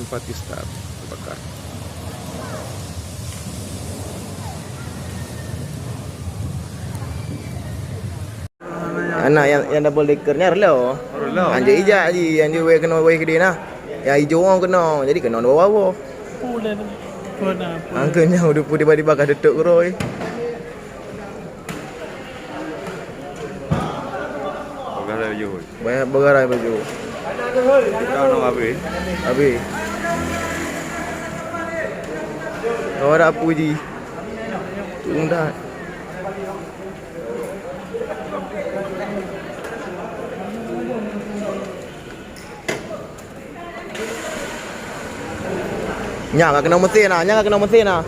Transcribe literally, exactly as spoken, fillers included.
Fatih Star terbakar. Anak yang, yang double decker ni relo. Relo. Anjay ijak ji, anjay wei kena wei gede nah. Yang hijau orang kena, jadi kena dua bawa. Udah tu. Kena apa? Angkanya udah pun tiba-tiba kah detok keroi. Bagara jauh. Banyak begarai baju. Kita nak habis. Habis. Kau ada apa ji? Tunggu dah. Nyan ka keunoe meusén na, nyan ka keunoe meusén na.